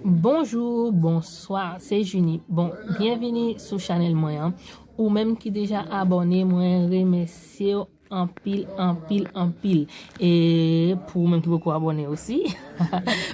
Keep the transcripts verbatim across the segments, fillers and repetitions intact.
Bonjou, bonswa, se Junie. Bon, byenvini sou chanèl mwen an. Ou menm ki deja abòne, mwen remèsye w anpil, anpil, anpil. E pou ou menm ki poko abòne osi,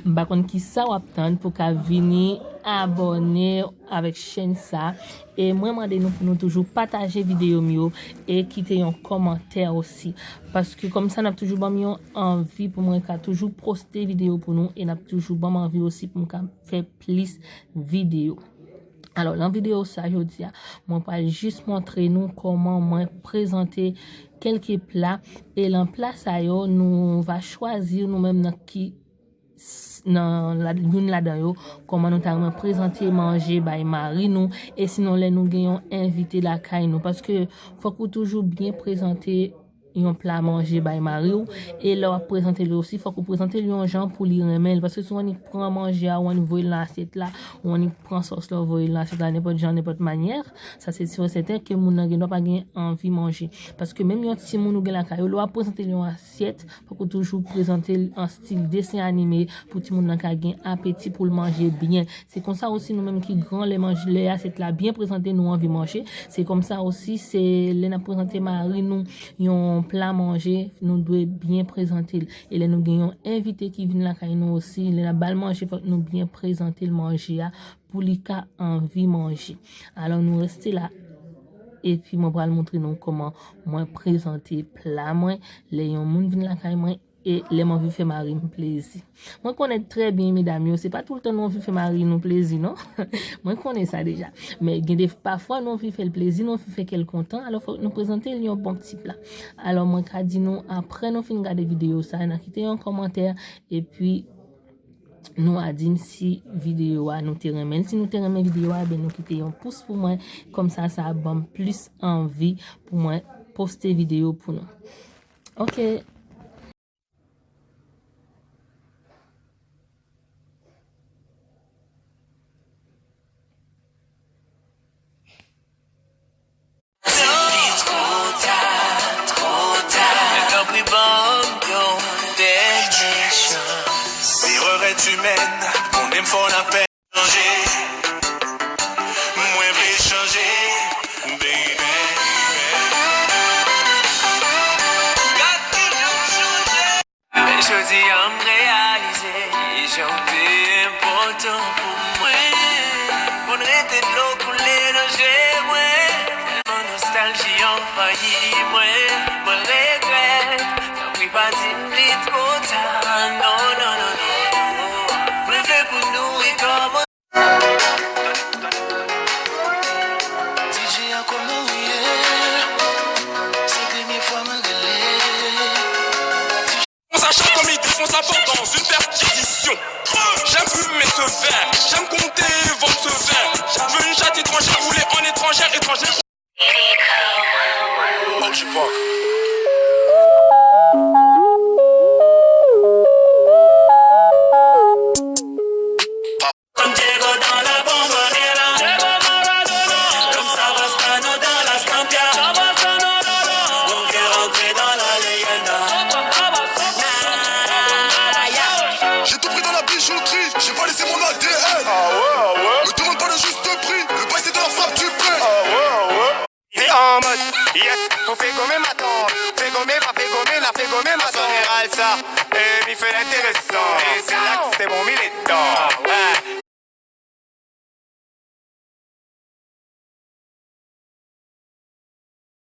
m pa konn ki sa w ap tann pou ka vini abòne avèk chèn sa. E mwen mande nou pou nou toujou pataje videyo m yo e kite yon kòmantè osi. Paske kòmsa n ap toujou ban m yon anvi pou mwen ka toujou poste videyo pou nou e n ap toujou ban m anvi osi pou m ka fè plis videyo. Alò, nan videyo sa jodi a, mwen pral jis montre nou kòman mwen prezante kèlke pla. E lan pla sa yo, nou va chwazi nou menm nan ki s- nan la- youn ladan yo, kòman nou ta renmen prezante manje bay mari nou, e sinon lè nou gen yon envite lakay nou, paske fòk ou toujou byen prezante yon pla manje bay mari w, e lè w ap prezante l osi, fòk ou prezante l yon jan pou li renmen l, paske si w annik pran manje a, w annik voye l nan asyèt la, w annik pran sòs la, w voye l nan asyèt la, nenpòt jan, nenpòt manyè, sa se si w sèten ke moun nan gen dwa pa gen anvi manje, paske menm yon timoun ou gen lakay ou, lè w ap prezante l yon asyèt, fòk ou toujou prezante l an stil desen anime pou timoun nan ka gen apeti pou l manje byen. Se konsa osi nou menm ki gran, lè manje, lè asyèt la byen prezante, nou anvi manje. Se konsa osi, se lè n ap prezante mari nou yon pla manje, nou dwe byen prezante l. E lè nou gen yon envite ki vin lakay nou osi, lè n ap ba l manje, fòk nou byen prezante l manje a pou li ka anvi manje. Alò, nou reste la. Epi mwen pral montre nou kòman mwen prezante pla mwen lè yon moun vin lakay mwen e lè m anvi fè mari m plezi. Mwen konnen trè byen medam yo, se pa toultan nou anvi fè mari nou plezi non. Mwen konnen sa deja. Men gen de pafwa nou anvi fè l plezi, nou anvi fè kè l kontan, alò fòk nou prezante l yon bon ti pla. Alò mwen ka di nou, apre nou fin gade videyo sa, n a kite yon kòmantè epi nou a di m si videyo a nou te renmen l. Si nou te renmen videyo a, ben nou kite yon pous pou mwen. Kòmsa sa ap ban m plis anvi pou mwen poste videyo pou nou. Ok. Li twò ta, twò ta. Tanpri ban m yon dènye chans. Erè imèn, konnen m fè w lapè. Chanje. Mwen vle chanje, baby. Gad ki nou chanje. Jodi a m reyalize jan w te enpòtan pou mwen. Konn rete dlo koule nan je mwen. Tèlman nostalji anvayi mwen. Mwen regrèt. Tanpri pa di m li twò ta. Non, non, non, non, non. Mwen vle pou nou rekòmanse. D J a, kòman w ye? Se premye fwa mwen rele. Pense à chaque homme, il défonce la porte dans une perquisition. J'aime fumer ce verre, j'aime compter vendre ce verre. Je veux une chatte étrangère, rouler en étrangère, étrangère. Oji Park. San Diego dans la Bombonera. Comme ça, Vastano dans la Scampia. On veut rentrer dans la leyenda. J'ai tout pris dans la bijouterie, j'ai pas laissé mon A D N. Ah ouais, ah ouais. Me demande pas le juste prix, le bail c'est de la frappe, tu paies. Ah ouais, ah ouais. Li an mòd, yes, pou fè gome maton. Fè gome, pa fè gome, n a fè gome maton. Jeneral sa, e mi fè l enteresan.